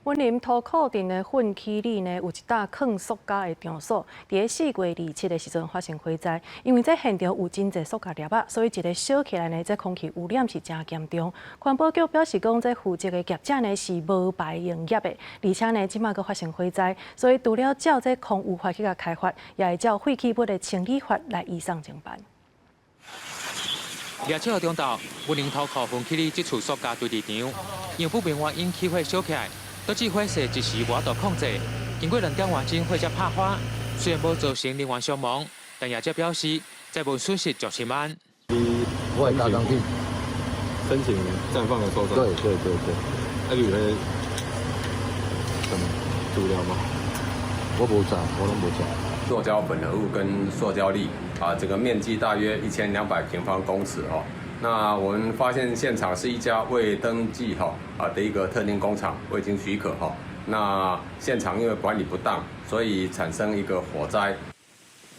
雲林塗褲鎮的糞墘里呢，有一搭囥塑膠的場所，佇咧4月27的時陣發生火災。因為這現場有真濟塑膠粒仔，所以一个燒起來呢，這空氣污染是誠嚴重。環保局表示講，這負責的業者呢是無牌營業的，而且呢這馬閣發生火災，所以除了照這空污法去共開罰，也會照廢棄物的清理法來移送偵辦。廿7號中晝，雲林塗褲糞墘里這處塑膠堆置場，因為不明原因起火燒起來，導致火勢一時無法度控制。經過2點外鐘火才拍花，雖然無造成人員傷亡，但業者表示債務損失上千萬。我會加工去申請暫放的收證。對對對對。啊，你有彼什麼資料嗎？我無查，我攏無查。塑膠混合物跟塑膠粒啊，這個面積大約1200平方公尺哦。那我們發現現場是一家未登記哈啊的一個特定工廠，未經許可哈。那現場因為管理不當，所以產生一個火災。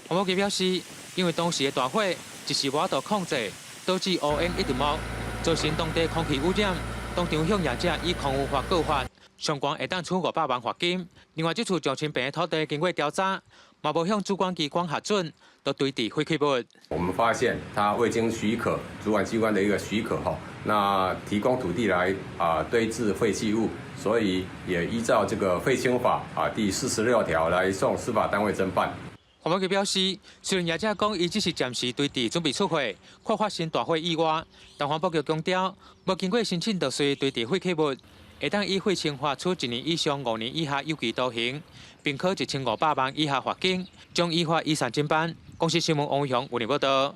環保局表示，因為當時的大火一時無法度控制，導致烏煙一直冒，造成當地空氣污染。當場向業者以空污法告發，上懸會當處500萬罰金。另外，這處上千坪的土地經過調查，嘛無向主管機關核准，就堆置廢棄物。我們發現他未經許可，主管機關的一個許可哈，那提供土地來啊堆置廢棄物，所以也依照這個廢清法啊第46條來送司法單位偵辦。環保局表示，雖然業者講伊只是暫時堆置準備出貨，恐發生大火意外，但環保局強調，無經過申請就隨意堆置廢棄物，會當依廢清法處1年以上5年以下有期徒刑，並科1500萬以下罰金，將依法移送偵辦。公視新聞王偉雄，雲林報道。